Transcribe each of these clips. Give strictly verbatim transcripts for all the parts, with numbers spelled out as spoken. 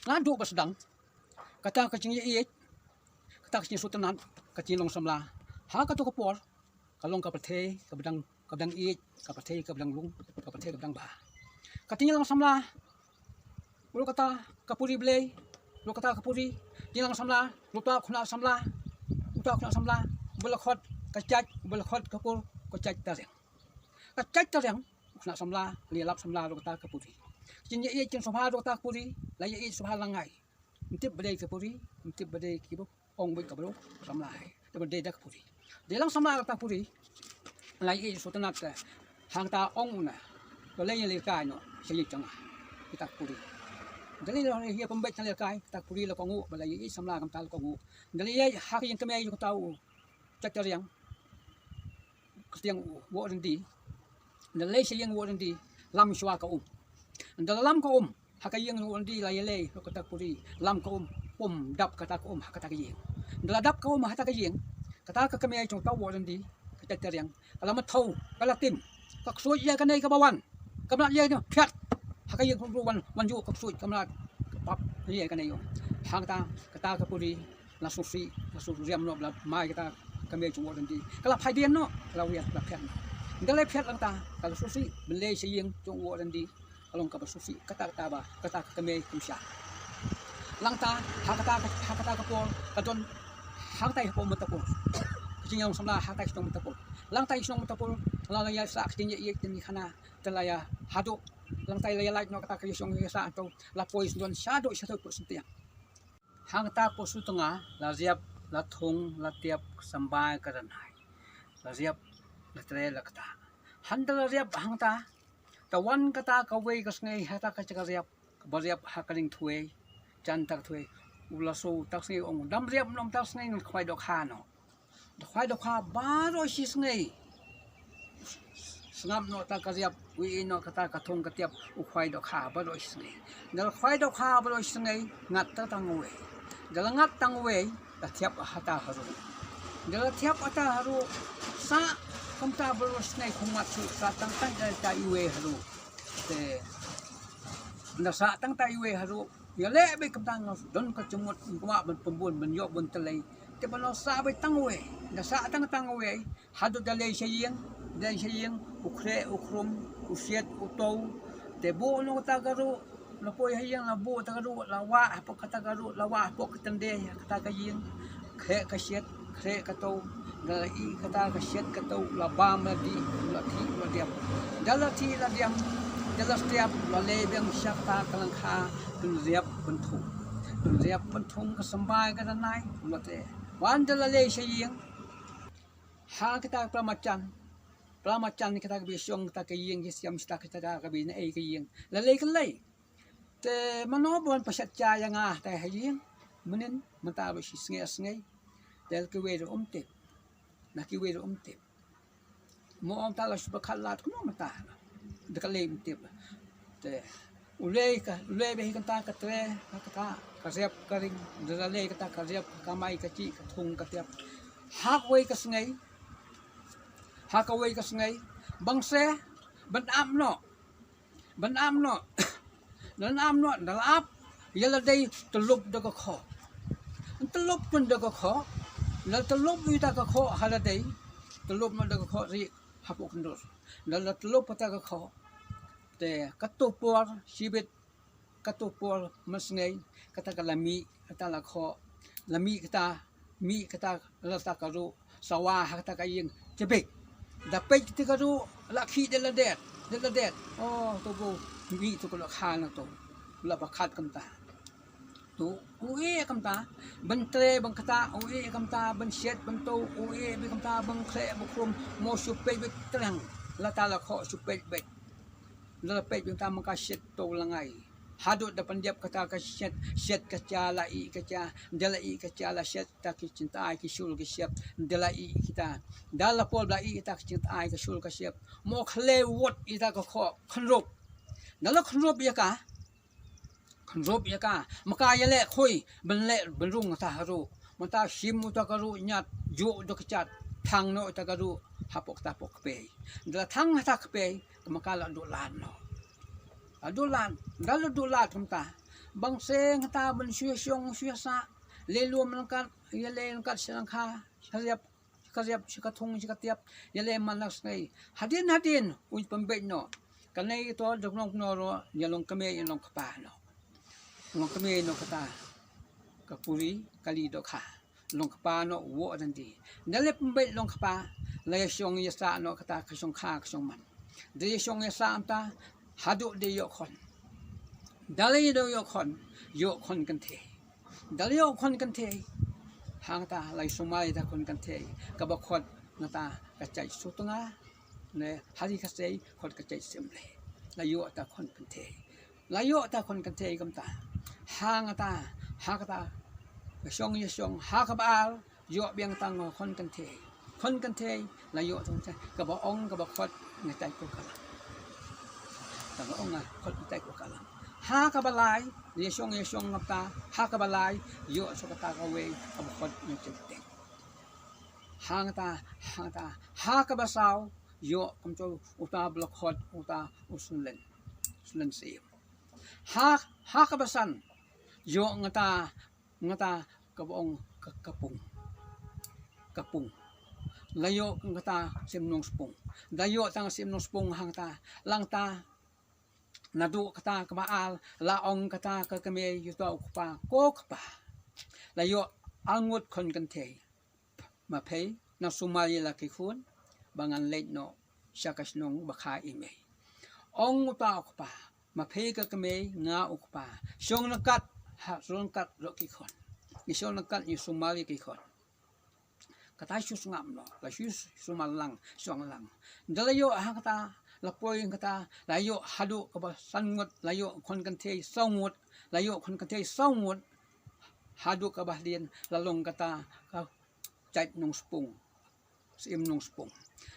naduh ba sdang kata ka jingïaieit, kata ka jingsngewtynnat, ka jinglong samla ha kato ka por, ka long ka pyrthei kaba dang, kaba dang ïeit, ka pyrthei kaba dang lung, ka pyrthei kaba dang bha. Ka jinglong samla ruh kata ka puri Blei, ruh kata ka puri, jinglong samla ruh uta u khynnah samla, uta u khynnah samla uba la khot ka jait, uba la khot ka kur, ka jait tariang. Ka jait tariang, u khynnah samla, la ïalap samla ruh kata ka puri. Ka jingïaieit jingsngewbha ruh kata ka puri, la ïaieit sngewbha lyngngai. Ym tip ba dei ka puri, ym tip ba dei kiba ong beit ka briew samla hi, te ba dei da ka puri. Dei lang samla kata ka puri, la ïaieit sngewtynnat te. Hangta ong u na, to leit ïalehkai noh sha ïing jong nga, kita ka puri. Ynda leit ïa pynbeit sha lehkai, kita ka puri la kohnguh, ba la ïaieit samla kumta la kohnguh. Ynda la ïaieit ha ka ïing kmie jong uta u jait tariang, ka tiang u Woh Ryndi. Ynda la leit sha ïing u Woh Ryndi, lam shuwa ka um. Ynda la lam ka um ha ka ïing u Woh Ryndi, la ïaleh ruh kata ka puri, lam ka um, um dap kata ka um ha kata ka ïing. Ynda la dap ka um ha kata ka ïing, kata ka kmie jong uta u Woh Ryndi, ka jait tariang, ka la mathau, ka la tim, ka ksuid ïa kane kaba wan, ka mlad ïa kane phiat ha ka ïing, ka wan, wan ïuh ka ksuid, ka mlad, pap ïa kane ïuh. Hangta kata ka puri la sngewsih, la sngewriam noh ba la mai kata ka kmie jong u Woh Ryndi. Ka la phai dien noh, ka la wiar, ka la phiat noh. Ynda la phiat lang ta, ka la sngewsih ban leit sha ïing jong u Woh Ryndi. Ka long kaba sngewsih, kata, kata ba, kata ka kmie kumsha. Lang ta, ha kata, ha kata ka por, ka don hangtai hapoh Myntapur. Ka jinglong samla hangtai shnong Myntapur. Lang ta shnong Myntapur, la la ïa sah ka jingïaieit kynthei khana, te la ïa haduh. Lang ta la ïa lait noh kata ka ïa shong ïa sah to, la poi sdon shaduh shaduh put sentiang. Hangta put sutnga, la riap, la thung, la tiap, ka symbai ka rynhai. La riap, la tre, la kta. Hynda la riap hangta, ta wan kata kawei ka sngi, hata ka jaka riap, kaba riap ha ka ring thwei, jan ta ka thwei, u la shu ta ka sngi ong, dam riap noh ta ka sngi ngan khwai dohkha noh. Da khwai dohkha baroh shi sngi. Sngap noh ta ka riap, u ïeh noh kata ka thung ka tiap, u khwai dohkha baroh shi sngi. Da la khwai dohkha baroh shi sngi, ngat ta tang wei. Da la ngat tang wei, la thiap hata haru. Da la thiap hata haru, sah kumta baroh shi sngi, khum ngat shuh, sah tang tang ta iwei haru. Te, da sah tang ta iwei haru, ïaleh beit kumta, nga don ka jingmut, nga kwah ban pynbun, ban ïoh bun tylli. Te ban ïoh sah beit tang wei, da sah tang tang wei, haduh da leit sha ïing, da leit sha ïing, u khreh u khrum, u shet u tew. Te buh noh kata ka ruh, la poi ha ïing, la buh kata ka ruh, la wah hapoh kata ka ruh, la wah hapoh ka tyndei kata ka ïing. Khreh ka shet, khreh ka tew, da la ih kata ka shet ka tew, la bam la dih, la thih la diam. Da la thih la diam, da la stiap, la leit biang sha kata ka lyngkha, ban riap ban thung. Ban riap ban thung ka symbai ka rynhai, la te. Wan da la leit sha ïing. Ha kata ka pla marjan, pla marjan kata kaba shong kata ka ïing, ki siam sha kata kaba naei ka ïing. La leit ka leit. Te mano ba wan pashat ja ïa nga te ha ïing. Mynnin mynta ruh shi sngi ar sngi. Te la kiwei ruh um tip. Na kiwei ruh um tip. Mo ong ta la shu ba khat lad kumno mynta. Da ka lei um tip. Te u lei ka, u lei ba hi kata ka tre, ka kata ka riap ka ring, da la lei kata ka riap ka kamai ka jih ka thung ka tiap. Ha kawei ka sngi. Ha kawei ka sngi. Bang se ban ap noh. Ban ap noh. Ban ap noh, da la ap, ïa la dei tyllup da ka khoh. Tyllup pyn da ka khoh. Da la tyllup ïa ta ka khoh ha la dei. Tyllup noh da ka khoh rieh hapoh kyndur. Da la tyllup ïa ta ka khoh. Te kato por shibit, kato por mynsngi, kata ka la mih, kata la khoh, la mih kata, mih kata, la ta ka ruh, sawa ha kata ka ïing, te beit. Da peit kata ka ruh, la khih da la det, da la det. Oh, to ko, mih to ko la kha na to. La ba khat kumta. To, u ïeh kumta, ban tre ban kata, u ïeh kumta, ban shet ban tew, u ïeh beit kumta, ban khreh ban khrum, mo shu peit beit tyrang. La ta la khoh shu peit beit. Da la peit beit kumta man ka shet to la ngai. Haduh da pyndiap kata ka shet, shet ka ja la ih ka ja, da la ih ka ja la shet ta ki jingtai ki shul ki shep, da la ih kita. Da la pol ba la ih kita ki jingtai ki shul ki shep. Mo khlei wot ita ka khoh, khynrup. Da la khynrup ïa ka, khynrup ïa ka. Ma ka ïaleh khui, ban leh, ban rung ta haru. Mynta shim uta ka ruh ñiat, juh da ka jat, thang noh uta ka ruh, hapoh kata hapoh kpei. Da la thang hata kpei, ma ka la duh lad noh. La duh lad, da la duh lad kumta. Bang seng hata ban shu ïa shong shu ïa sah. Leh lum lang kat, ïa leh lang kat sha lang kha, sha riap, sha ka riap, sha ka thung, sha ka tiap, ïa leh man la sngi. Hadien hadien, un pynbeit noh. Kane ïa to dok nong noh ro, ïa long kmie, ïa long kpa noh. Long kmie noh kata. Ka puri, kali dohkha. Long kpa noh woh dandi. Da leh pynbeit long kpa, la ïa shong ïa sah noh kata ka shong kha ka shong man. Da ïa shong ïa sah mynta, haduh da ïoh khon. Da leh da ïoh khon, ïoh khon kynthei. Da leh ïoh khon kynthei. Hangta la ïa sumar ïa ta khon kynthei. Kaba khot ngata ka jait Sutnga. Ne ha ri Khasi khot ka jait Syiemlieh. La ïoh ta khon kynthei. La ïoh ta khon kynthei kumta. Hangta, ha kata. Ka shong ïa shong, ha kaba ar, ïoh biang tang khon kynthei. Khon kynthei, la ïoh tang kaba ong kaba khot nga jait Kokalang. Kaba ong nga khot nga jait Kokalang. Ha kaba lai, ïa shong ïa shong ngata, ha kaba lai, ïoh sha kata kawei, kaba khot nga jait Teng. Hangta, hangta, ha kaba saw, ïoh kumjuh uta ba la khot uta u Sunlen. Sunlen Syiem. Ha, ha kaba san, ïoh ngata, ngata kaba ong ka, ka pung. Ka pung. La ïoh ngata Syiem Nongspung. Da ïoh tang Syiem Nongspung hangta. Langta naduh kata kaba ar, la ong kata ka kmie ïa uta u kpa, ko kpa. La ïoh arngut khon kynthei. Ma phi, nang sumar ïa la ki khun, ba ngan leit noh sha ka shnong ba kha i mei. Ong uta u kpa, ma phi ka kmie, nga u kpa. Shong nangkat, ha, shong nangkat ruh ki khun. Ngi shong nangkat ngi sumar ïa ki khun. Kata shu sngap noh, la shu sumar lang, shong lang. Da la ïoh hangta, la poi hangta, la ïoh haduh kaba san ngut, la ïoh khon kynthei saw ngut, la ïoh khon kynthei saw ngut. Haduh kaba hadien, la long kata ka jait Nongspung. Syiem Nongspung.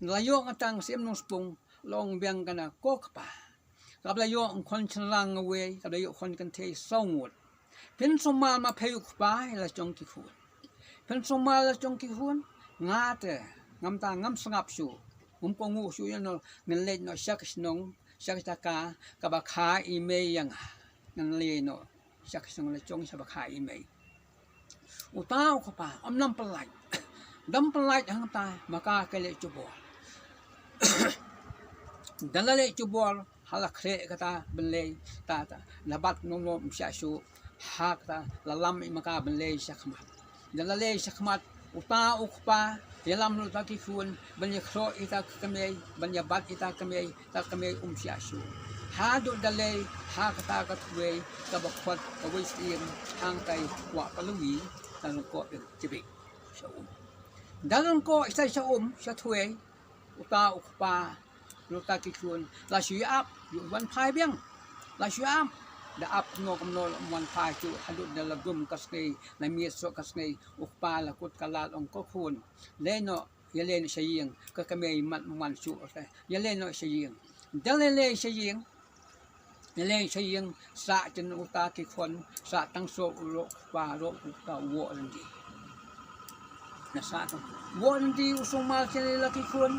La ïoh ngatang Syiem Nongspung, la ong biang kane ko kpa. Kaba la ïoh khon shynrang wei, kaba la ïoh khon kynthei saw ngut. Phin sumar ma phi u kpa, la jong ki khun. Phin sumar la jong ki khun, nga te, ngam ta ngam sngap shuh. Ngam kohnguh shuh ïa no, ngan leit noh sha ka shnong, sha ka jaka, kaba kha i mei ïa nga. Ngan leit noh sha ka shnong la jong sha ba kha i mei. Uta u kpa, ym nang pyllait. Dam pyllait hangta, ma ka ka leh jubor. Da la leh jubor, ha la khreh kata ban leh, ta, ta, la bat nong nong ym shah shuh, ha kata, la lam i ma ka ban leh sha khmat. Da la leh sha khmat, uta u kpa, ïalam lut ïa ki khun, ban ïa khroh ïa ta ka kmie, ban ïa bat ïa ta ka kmie, ta ka kmie um shah shuh. Haduh da leh, ha kata ka thwei, kaba khot, kawei Syiem, hangtai, Wah Palawi, ta lyngkot ïa ka jubit. Sha um. Da lyngkot ïa ta sha um, sha thwei, uta u kpa, lut ïa ki khun, la shu ïa ap, ïa wan phai biang. La shu ïa ap, da ap kumno kumno la wan phai shuh, haduh da la dum ka sngi, la miet soh ka sngi, u kpa la kut ka lad ong ko khun. Leit noh, ïa leit noh sha ïing, ka kmie mat man shuh, ïa leit noh sha ïing. Da leit leit sha ïing, ïa leit sha ïing, sah jin uta ki khun, sah tang soh u roh kpa roh uta u woh ryndi. Na sah tang. Woh ryndi u sumar jin la ki khun.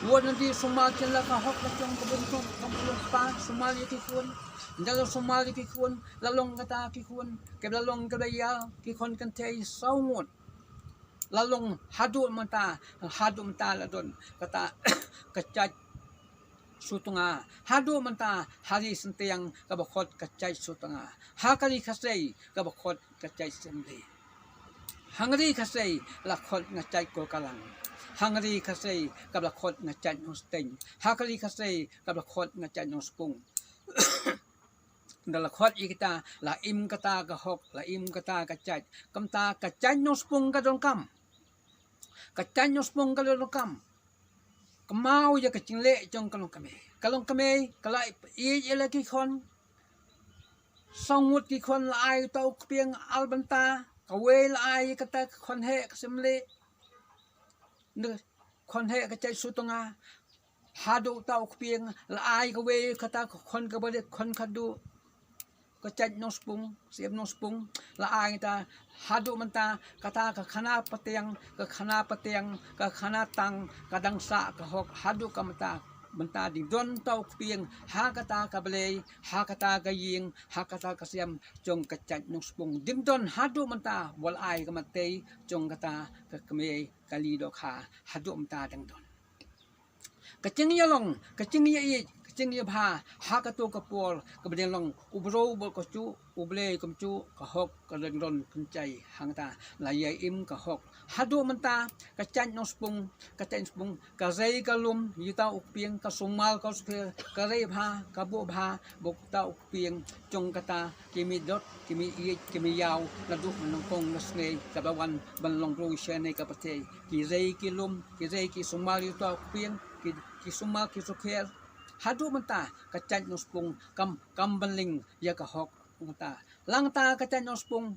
Woh ryndi u sumar jin la ka hok ka jong ka bun kong, ka bun kpa, sumar ïa ki khun. Da la sumar ïa ki khun, la long kata ki khun, kaba la long kaba ïa, ki khun kynthei saw ngut. La long haduh mynta, haduh mynta la don, kata, ka jait Sutnga, haduh mynta, ha ri Synteng, kaba khot ka jait Sutnga. Ha ka ri Khasi, kaba khot ka jait Syiemlieh. Ha ka ri Khasi, la khot nga jait Kokalang. Ha ka ri Khasi, kaba la khot nga jait Nongsteng. Ha ka ri Khasi, kaba la khot nga jait Nongspung. Da la khot ïa kita, la im kata ka hok, la im kata ka jait. Kumta ka jait Nongspung ka donkam. Ka jait Nongspung ka donkam. Kynmaw ïa ka jingleh jong ka longkmie. Ka longkmie, ka la ïeit ïa la ki khun. Saw ngut ki khun la ai uta u kpieng ar bynta. Kawei la ai kata ka khun heh ka Syiemlieh. Ne khun heh ka jait Sutnga. Haduh uta u kpieng, la ai kawei kata ka khun kaba rit khun khadduh. Ka jait Nongspung, Syiem Nongspung, la ai ta haduh mynta kata ka khana pateng, ka khana pateng, ka khana tang, ka dang sah ka hok haduh ka mynta. mynta ding don tau kpieng ha kata ka blei, ha kata ka ïing, ha kata ka sem jong ka jait nongspung. Ding don haduh mynta wat ai ka matei jong kata ka kmie kali dohkha haduh mynta ding don. Ka jingïalong, ka jingïaieit, ka jingïabha ha kato ka por kaba dang long u briew bad ka juh, u blei kumjuh, ka hok ka dang don pynjai hangta. La ïa im ka hok haduh mynta. Ka jait nongspung, ka jait nongspung ka rei ka lum ïa uta u kpieng, ka sumar ka sukher, ka rei bha, ka buh bha bad uta u kpieng jong kata. Ki mih dot, ki mih ïeit, ki mih ïaw naduh na nyngkong na sngi kaba wan ban long briew shane ka pyrthei. Ki rei ki lum, ki rei ki sumar ïa uta u kpieng, ki, ki sumar ki sukher. Haduh mynta ka jait nongspung kam, kam bynling ïa ka hok mynta. Lang ta ka jait nongspung,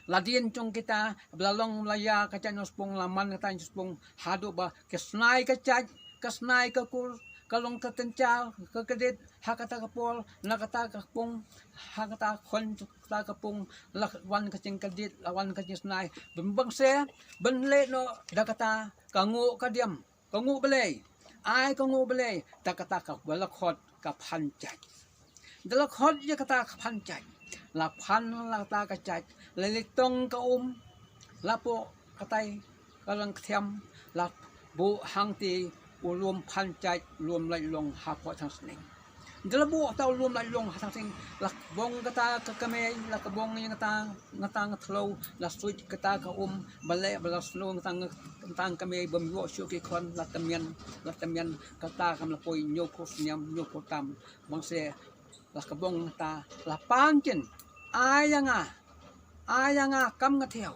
la dien jong kita, ba la long la ïa ka jait nongspung, la man ka jait nongspung haduh ba ka snai ka jait, ka snai ka kur, ka long ka tynjar, ka kdit ha kata ka por, na kata ka pung, ha kata khon kata ka pung, la wan ka jingkdit, la wan ka jingsnai. Bym bang se, bym leh noh da kata ka nguh ka diam, ka nguh blei. Ai ka nguh blei da kata kaba la khot ka phan jait. Da la khot ïa kata ka phan jait, la phan la kata ka jait, la leit tong ka um, la poh katai ka rang kthiam, la buh hangtei u lum phan jait, lum lait long hapoh thangsneng. Da la buh uta u lum lait long ha thangsneng, la bong kata ka kmie, la ka bong ïa kata, kata ka thliew, la suit kata ka um, ba leh ba la sniew kata, kata ka kmie bym ïoh shuh ki khon, la tymmen, la tymmen. Kata kam la poi hynñiewphew snem, hynñiewphew tam. Bang se la ka bong kata, la pan jin, ai ïa nga, ai ïa nga kam nga thiaw.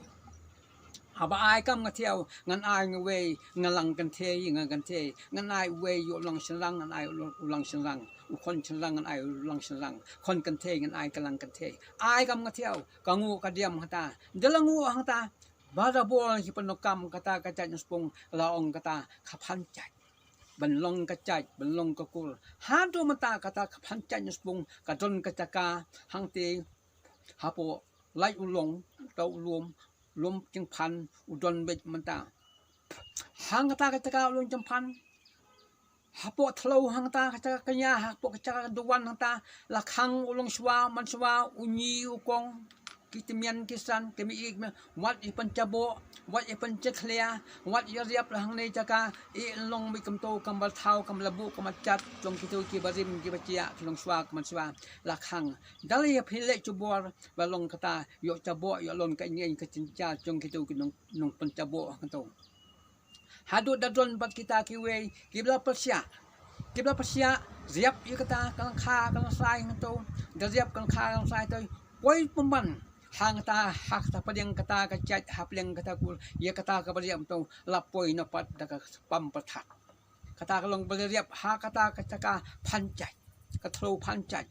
Haba ai kam nga thiaw, ngan ai nga wei, nga lang kynthei, nga kynthei. Ngan ai wei ïa u lang shynrang, ngan ai u lang shynrang. U khon shynrang, ngan ai u lang shynrang. Khon kynthei, ngan ai ka lang kynthei. Ai kam nga thiaw, ka nguh ka diam hangta. Da la nguh hangta, barabor ki pyndonkam kata ka jait nongspung, la ong kata ka phan jait. Ban long ka jait, ban long ka kur. Haduh mynta kata ka phan jait nongspung ka don ka jaka hangtei, hapoh lait u long, uta u lum, lum jingphan u don beit mynta. Hangta ka jaka u long jingphan, hapoh thliew hangta ka jaka kñia, hapoh ka jaka duwan hangta, la khang u longshuwa, manshuwa, u ñi, u kong, ki tymmen ki san, ki mih ïeit, wat ïa pynjaboh, wat ïa pynjakhlia, wat ïa riap la hangne jaka. Ïa long beit kumto, kam ba thaw, kam la buh, kam ba jat jong kito kiba rim kiba jia, ki longshuwa ki manshuwa, la khang. Da la ïa phi leh jubor, ba long kata, ïoh jaboh, ïoh long ka ïing ka jynjar jong kito ki nong, nongpynjaboh hangto. Haduh da don bad kita kiwei kiba la pyrshah, kiba la pyrshah riap ïa kata ka lyngkha ka lyngsai hangto. Da riap ka lyngkha ka lyngsai to, poi pynban hangta ha kata pdeng kata ka jait, ha pdeng kata kur, ïa kata kaba riap to la poi na pat da ka pam pyrthat. Kata ka long ba la riap ha kata ka jaka phan jait, ka thliew phan jait.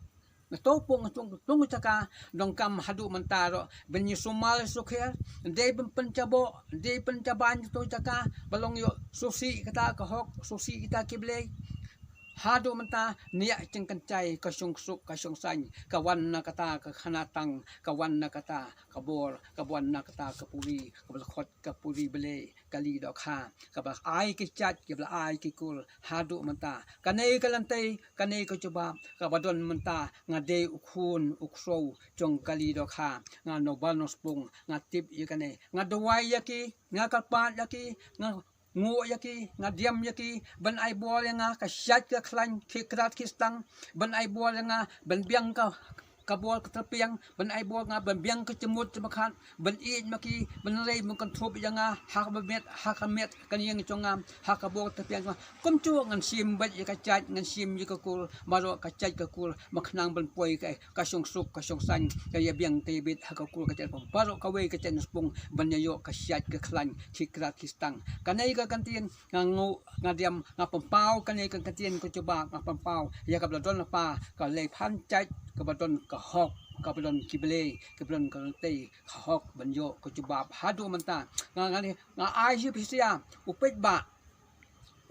Nga to pung nga tung tung jaka, donkam haduh mynta ruh ban ïa sumar sukher, dei ban pynjaboh, dei pynjaban to jaka, ba long ïoh sngewsih kata ka hok, sngewsih kita ki blei. Haduh mynta, nia jingkynjai ka shongsuk ka shongsaiñ ka wan na kata ka khana tang, ka wan na kata ka bor, ka wan na kata ka puri, kaba la khot ka puri blei kali dohkha, kaba ai ki jait, kaba la ai ki kur. Haduh mynta kane ka lynti, kane ka jubab kaba don mynta, nga dei u khun u ksew jong kali dohkha, nga nongbar nongspung, nga tip ïa kane, nga duwai ïa ki, nga kyrpad ïa ki, nga nguh ïa ki, nga diam ïa ki, ban ai bor ïa nga ka shait ka khlaiñ, ki krat ki stang, ban ai bor ïa nga ban biang ka ka bor ka tyrpiang, ban ai bor nga ban biang ka jingmut jingpyrkhat, ban ïeit ma ki, ban rei ban kynthup ïa nga ha ka met, ha ka met ka ïing jong nga, ha ka bor ka tyrpiang jong nga. Kumjuh ngan shim beit ïa ka jait, ngan shim ïa ka kur, baroh ka jait ka kur, ba khnang ban poi ka, ka shongsuk ka shongsaiñ, ka ïa biang ka ïa bit ha ka kur ka jait, baroh kawei ka jait nongspung ban ïa ïoh ka shait ka khlaiñ, ki krat ki stang. Kane ka kyntien nga nguh, nga diam, nga pynpaw kane ka kyntien ka jubab, nga pynpaw ïa kaba la don lypa, ka lei phan jait, kaba don ka hok, kaba don ki blei, kaba don ka lynti, ka hok ban ïoh ka jubab. Haduh mynta nga, nga, nga ai sha phi sia u paidbah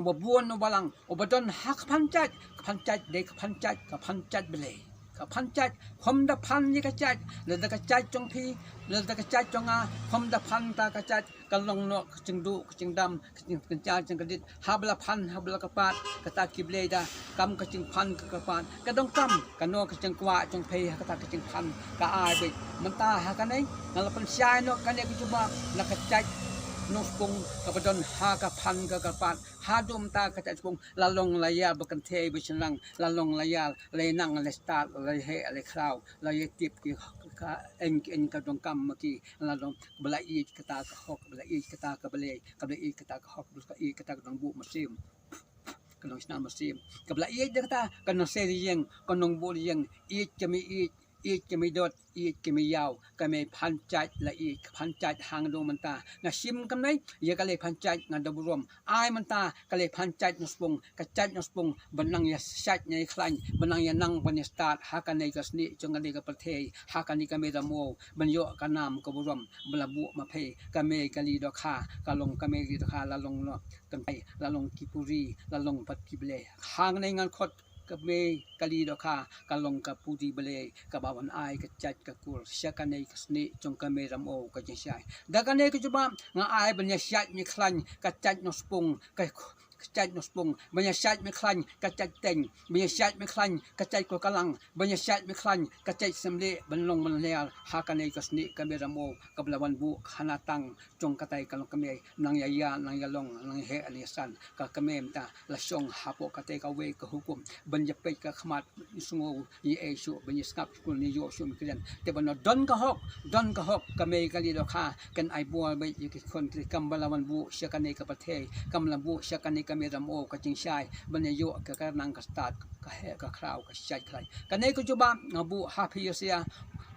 uba bun u balang uba don ha ka phan jait, ka phan jait dei ka phan jait, ka phan jait blei, ka phan jait, kham da phan ïa ka jait, lada ka jait jong phi, lada ka jait jong nga, kham da phan ta ka jait, ka long noh ka jingduh, ka jingdam, ka jingkynjah, jingkdit, haba la phan, haba la kyrpad, kata ki blei da, kam ka jingphan ka kyrpad, ka donkam, kano ka jingkwah jong phi, ha kata ka jingphan, ka ai beit, mynta ha kane, nga la pynshai noh kane ka jubab, na ka jait, nongspung, kaba don ha ka phan ka kyrpad, haduh mynta ka jait spung, la long la ïar ba kynthei ba shynrang, la long la ïar, la ïa nang la stad, la ïa heh, la ïa khraw, la ïa tip ki ka eng eng ka donkam ma ki, la long ba la ïeit kata ka hok, ba la ïeit kata ka blei, ka ba la ïeit kata ka hok, ba la ïeit kata ka nongbuh mynsiem, ka nongsnam mynsiem, ka ba la ïeit da kata ka nongsei ïing, ka nongbuh ïing, ïeit ka mei ïeit, ïeit ka mei dot, ïeit ka mei ïaw, ka mei phan jait la ïeit, ka phan jait hangto mynta. Nga shim kumne, ïa ka lei phan jait nga da burom. Ai mynta ka lei phan jait nongspung, ka jait nongspung, ba nang ïa shait ïa khlaiñ, ba nang ïa nang ban ïa stad, ha kane ka snieh jong kane ka pyrthei, ha kane ka mei Ramew, ban ïoh ka nam ka burom, ba la buh ma phi, ka mei kali dohkha, ka long ka mei kali dohkha, la long noh, kynthei, la long ki puri, la long pat ki blei. Hangne ngan khot, ka mei kali dohkha, ka long ka puri blei, kaba wan ai ka jait ka kur, sha kane ka snieh jong ka mei Ramew ka jingshai. Da kane ka jubab, nga ai ban ïa shait ïa khlaiñ, ka jait nongspung, ka, ka jait nongspung, ban ïa shait ïa khlaiñ, ka jait teng, ban ïa shait ïa khlaiñ, ka jait kulkalang, ban ïa shait ïa khlaiñ, ka jait symlieh, ban long ban lyer, ha kane ka snieh ka mei Ramew, kaba la wan buh, ka hana tang, jong katai ka long ka mei, nang ïa ïa, nang ïa long, nang ïa heh, nang ïa san, ka ka mei mynta, la shong hapoh katai kawei ka hukum, ban ïa peit ka khmat, sngew, ïa ei shuh, ban ïa sngap skul, ïa ïoh shuh mei kren, te ban don ka hok, don ka hok, ka mei kali dohkha, kan ai bor beit ïa ki khun ki kti kam ba la wan buh, sha kane ka pyrthei, kam la buh, sha kane ka mei Ramew ka jingshai, ban ïa ïoh ka, ka nang ka stad, ka heh, ka khraw, ka shait khlaiñ. Kane ka jubab, nga buh ha phi ïa sia,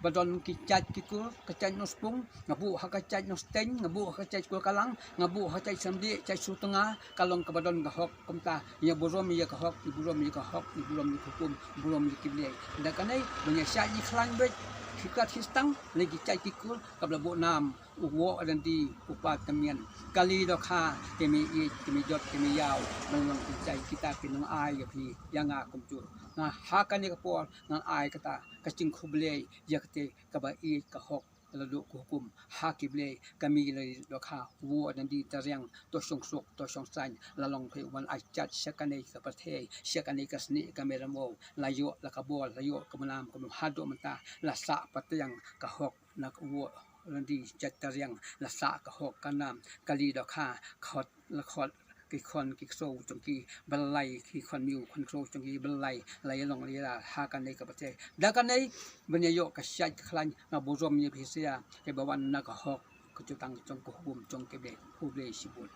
ba don ki jait ki kur, ka jait nongspung, nga buh ha ka jait nongsteng, nga buh ha ka jait kulkalang, nga buh ha ka jait symlieh, jait sutnga, ka long kaba don ka hok, kumta, ïa burom ïa ka hok, ïa burom ïa ka hok, ïa burom ïa ka hukum, burom ïa ki blei. Da kane, ban ïa shait ïa khlaiñ beit, ki kat ki stang, lei ki jait ki kur, kaba la buh nam, u woh ryndi, u pat ka mian, kali dohkha, ki mei ïeit, ki mei jot, ki mei ïaw, ban long ki jait kita ki nong ai ïa phi, ïa nga kumjuh. Nga ha kane ka por, ngan ai kata, ka jingkhublei, ïa kata, kaba ïeit ka hok, la duh ka hukum, ha ki blei, ka mei kali dohkha, u woh ryndi tariang, to shong suk, to shong saiñ, la long phi wan ai jait sha kane ka pyrthei, sha kane ka snieh ka mei Ramew, la ïoh, la ka bor, la ïoh, ka bynam, ka bynam haduh mynta, la sah pateng, ka hok, na ka u woh ryndi jait tariang, la sah ka hok ka nam, kali dohkha, khot, la khot, ki khon ki ksew jong ki, ba lai ki khon miw khon ksew jong ki, ba lai, la ïa long la ïa la, ha kane ka pyrthei. Da kane, ban ïa ïoh ka shait ka khlaiñ, nga burom ïa phi sia, kiba wan na ka hok, ka jutang jong ka hukum jong ki blei, khublei shibun.